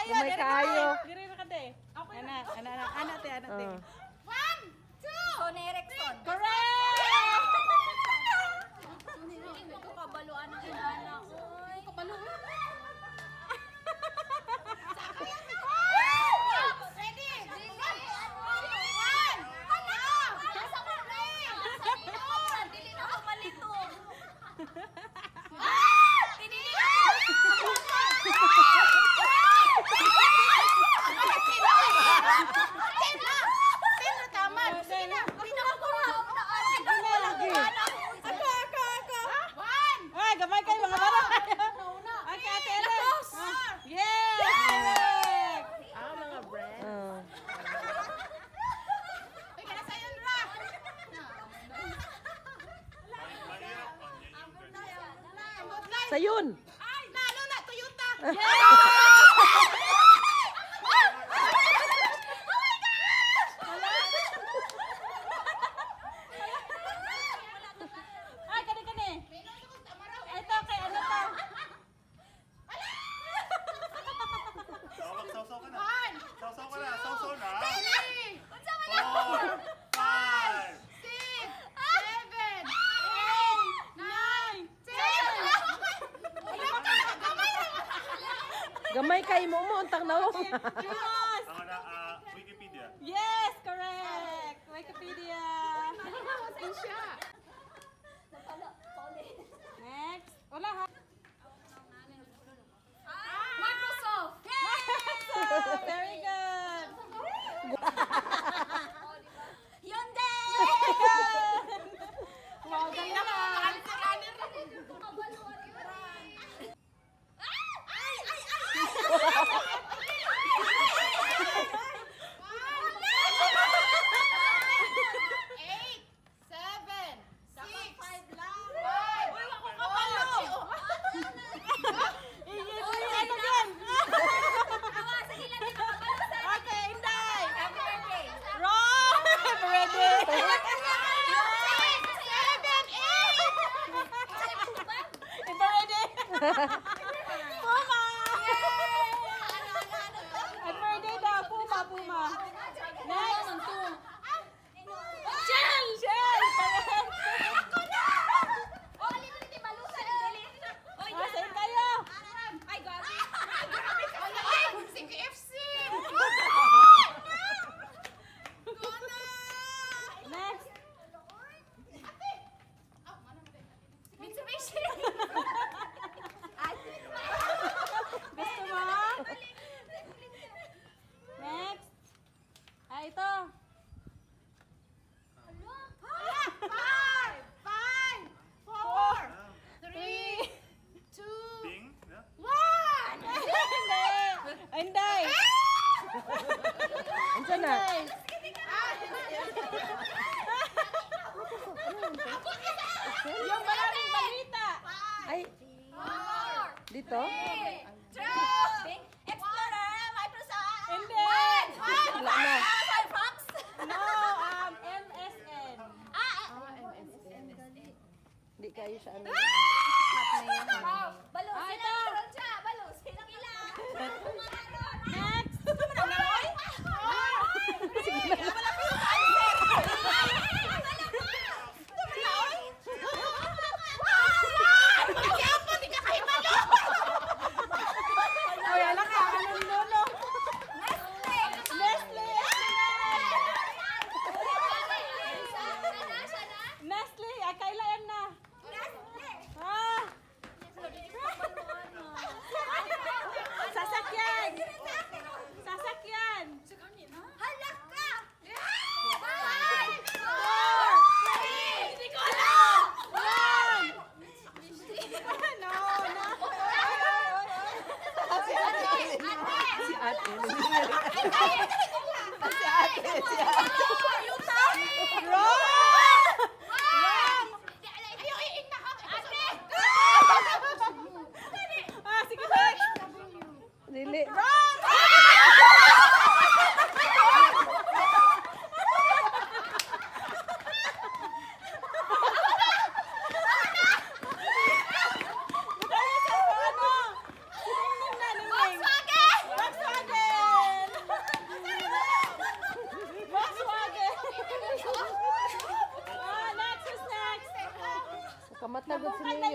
kaayo. Gamay Diri ka, kaayo. te. Diri ra ka te. Ana, ana, ana, ana te, ana te. Oh. One, two, Sony Ericsson. Correct! Hindi ko kabaluan ang inana. Oy. Ready? One, one. Hala! Nasa ko Dili na ako malito. Dili 10 na. 10 na tama. Sige na. Lagi. Ako, ako, ako. One. Ay, gamay kayo mga bara. Okay, Ate Ellen. Ah, yes! Correct! Ah, mga brand. Oh. Uy, kana sayon ra. Ambot lang. Sayon. Ay, lalo na Toyota. Ay, kani kani. Ito kay ano to? Sausaw ka na. One, Sausaw ka na. Sausaw na. three, 4, 5, 6, 7, 8, 9. 10. Wala ka, gamay ra. Gamay kay mo mo untang nawong. Yes! Ang na, ah, Wikipedia. Yes, correct. Wikipedia. Next. Wala ha. Microsoft. Very good. Hyundai. Wow, galing na. Ay, ay, ay! 8, 7, 6, 5, Uy, wako ka palo. Ano yan? Awa, sige lang, di makabalo sa Okay, Inday. Happy Wrong. Ready. 6, 7, 8. Iba ready. Puma. At ready daw. Puma, Puma. Next. Shell. Shell. Ah, saan kayo? Ay, grabe. Ay, si KFC. Next. Mitsubishi. Gusto mo? Next. Ah, ito. 5, 5, 4, 3, 2, Bing. Yeah? 1. Hindi. Inday. Unsa na? Yung maraming balita. Ay. Dito? Explorer, Microsoft. Hindi. Wala na. Firefox. No, MSN. Hindi kayo siya ano. Balo, Ah, sila ito. ang siya. Balo, silang ila. Next. Magkapon, di ka kahibalo. Uy, ala ka. Anong lolo? Nestle. Nestle. Ah, kailan na? Ah. Sasakyan. Sasakyan. Halak ka! 5, 4, 3, hindi ko alam. One. No, no. Si ate. Si ate. Si ate. Wrong. Ayaw, iing na ka. Ate! Ah, sige, next. Dili. Butang sa ano? Si Ningning na, Ningning. Volkswagen!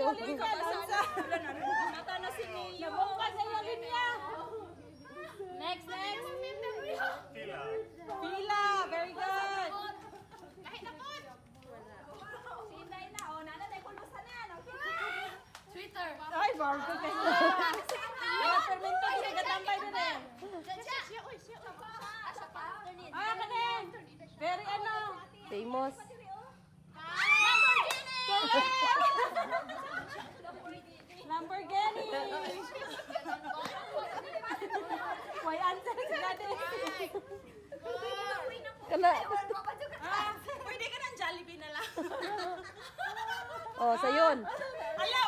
kayo. Linya, lansa. Mata na si Mio. Nabungkal sa iyong linya. Next, next. Pila. Pila, very good. Kahit na po. Sinday na, oh. Nana, dahil kulbusan na. Twitter. Ay, barko kayo. Mga permento, hindi ka tambay din eh. Siya, uy, siya. Asa pa? Ah, kanin. Very ano. Famous. Lamborghini. Why answer si Gladys? Kana. Ah, pwede ka ng Jollibee na lang. Oh, sayon. Ala,